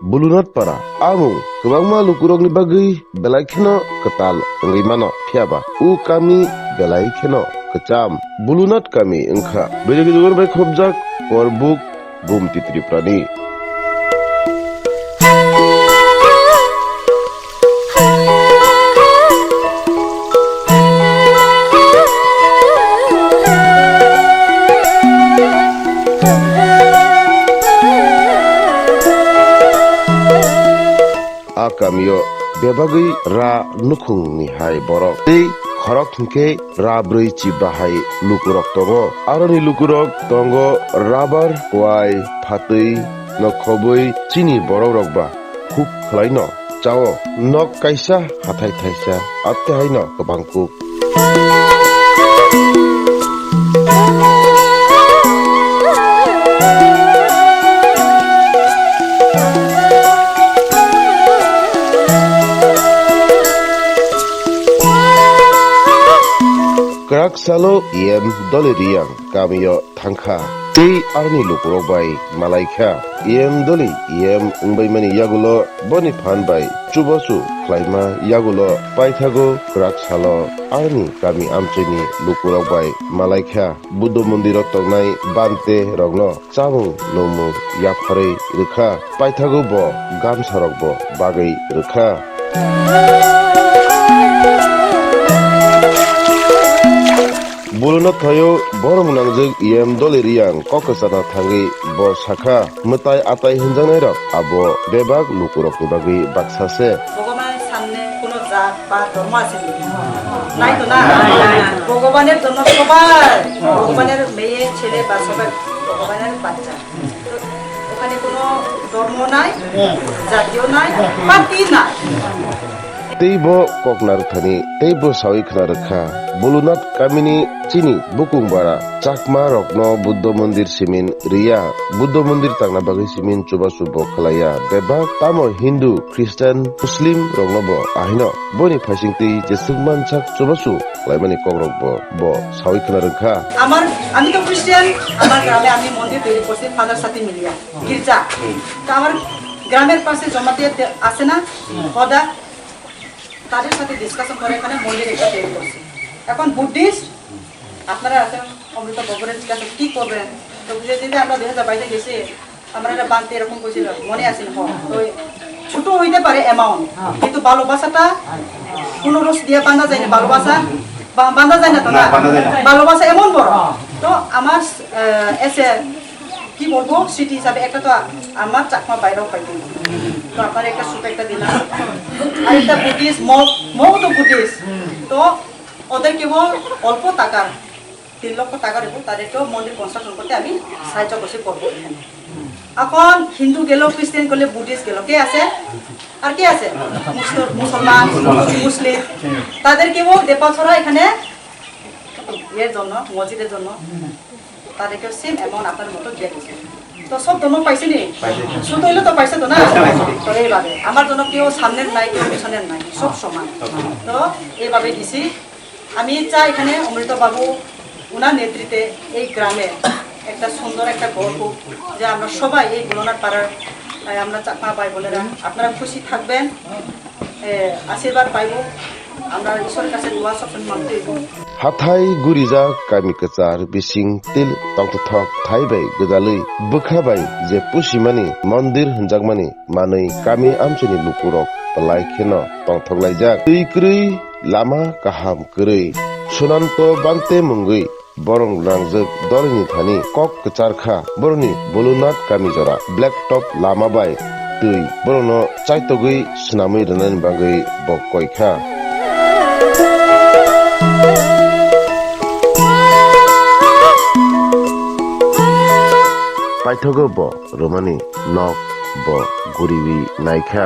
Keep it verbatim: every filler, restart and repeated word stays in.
Bulunat para. A mung kwbangma lukurokni bagwi belai kheno kwtal wngwi mano, phiyaba o kami belai kheno kwcham. Bulunat kami wngkha Bidyagidugan bai khobjak Korbuk Gumti Tripurani. A kamio bebagwi ra nukhungni hai borok tei khorok hwnkhe ra brwi chibahai lukurok tongo. Aroni lukurok tongo rabar, kwai, phatwi, nokhobwi chini borokrok ba khuk khwlaino chao. Nok kaisa, hathai thaisa, atwi haino kwbang kuk. Kwrak salo E M Doli Riyang kamio thangkha tei aroni lukurok bai malaikha. E M Doli E M wngbaimani yagulo boni phan bai chubachu khlaima yagulo paithago kwrak salo aroni kami amchoini lukurok bai malaikha. Buddho mondiro tongnai bante rokno chamung nungmung yapharwi rwkha, paithago bo gamsarokbo bagwi rwkha. Bulono thaio borom nangjak E M Doli Riyang kok kwchana thangwi bo sakha, mwtai atai hwnjaknairok abo bebak lukurokni bagwi baksa se. ভগবানের সামনে কোনো জাত বা ধর্ম আছে নেকি? নাই তো না? ভগবানের জন্য সবাই, ভগবানের মেয়ে, ছেলে বা সবাই ভগবানের বাচ্চা। তো ওখানে কোনো ধর্ম নাই, জাতিও নাই, পাতি নাই। Tei bo kok narwkthani tei bo sawi khna rwkha, Bulunat kamini chini bukung bara Chakma rokno Buddho mondir simin riya, Buddho mondir tangna bagwi simin chubachu bo khlaiya, bebak tamo Hindu, Christian, Muslim rokno bo ahino boni phaisingtwi jeswk mansak chubachu khlaimani kokrok bo, bo sawi khna rwkha. আমার, আমি তো খ্রিস্টান, আমার গ্রামে আমি মন্দির তৈরি করছি ফাদার সাথে মিলিয়া, গির্জা। তো আমার গ্রামের পাশে জমাতিয়া তে-, আছে না, হদা, তাদের সাথে ডিসকাশন করে এখানে মন্দির একটা তৈরি করছি। এখন বুদ্ধিস্ট, আপনারা আছেন, অমৃত বাবুরে জিজ্ঞাসা কি করবেন? তো বুঝে দিতে আমরা দুই হাজার বাইশে গেছি, আমরা একটা বানতে এরকম করেছিল, মনে আছে না? তো ছোট হইতে পারে অ্যামাউন্ট, কিন্তু ভালোবাসাটা কোনো রস দিয়ে বাঁধা যায় না, ভালোবাসা বা-, বাঁধা যায় না তো না? না, বাঁধা যায় না। ভালোবাসা এমন বড়। তো আমার, আহ, এসে কি বলবো, সিটি হিসাবে একটা তো আমার চাকমা বাইরেও পাইতে তো আপনার একটা সুখ একটা দিলাম। আর একটা বুদ্ধিস্ট, মগ, মগ তো বুদ্ধিস্ট। তো ওদেরকেও অল্প টাকার, তিন লক্ষ টাকার উপর তাদেরকেও মন্দির কনস্ট্রাকশন করতে আমি সাহায্য করছি, করবো এখানে। এখন হিন্দু গেল, খ্রিস্টান গেলে, বুদ্ধিস্ট গেল, কে আছে? আর কে আছে? মুসল-, মুসলমান, মুসলিম, তাদেরকেও দেপাছড়া এখানে ইয়ের জন্য, মসজিদের জন্য তাদেরকে সেম অ্যামাউন্ট আপনার মতো দিয়ে দিয়েছে। তো সব ধর্ম পাইছে নি? পাইছে। শুধু হইলে তো পাইছে তো না? পাইছে, পাইছে। তো এইভাবে আমার জন্য কেউ সামনের নাই, কেউ পিছনের নাই, সব সমান। তো এইভাবে দিছি। আমি চাই এখানে অমৃত বাবু ওনার নেতৃত্বে এই গ্রামে একটা সুন্দর একটা ঘর হোক, যে আমরা সবাই এই গোলনার পাড়ার, আহ, আমরা চাকমা ভাই বোনেরা আপনারা খুশি থাকবেন। এ, আশীর্বাদ পাইব। আমরা ঈশ্বরের কাছে দোয়া সবসময় মাংতে হইব। Hathai gurijak kami kwchar bising til tongthothok thai bai gwdalwi bwkha bai je pusimani mondir hwnjakmani manwi kami amchaini lukurok belai kheno tongthoklaijak. Twi kwrwi, lama kaham kwrwi, Sunanto Bante mungwi borok nangjak dolini thani kok kwchar kha. Borokni Bulunat kami jora black top lama bai twi borokno chaitogwi swnamwi rwnani bagwi bo koi kha. Paithago bo rwmani nok bo guriwi naikha.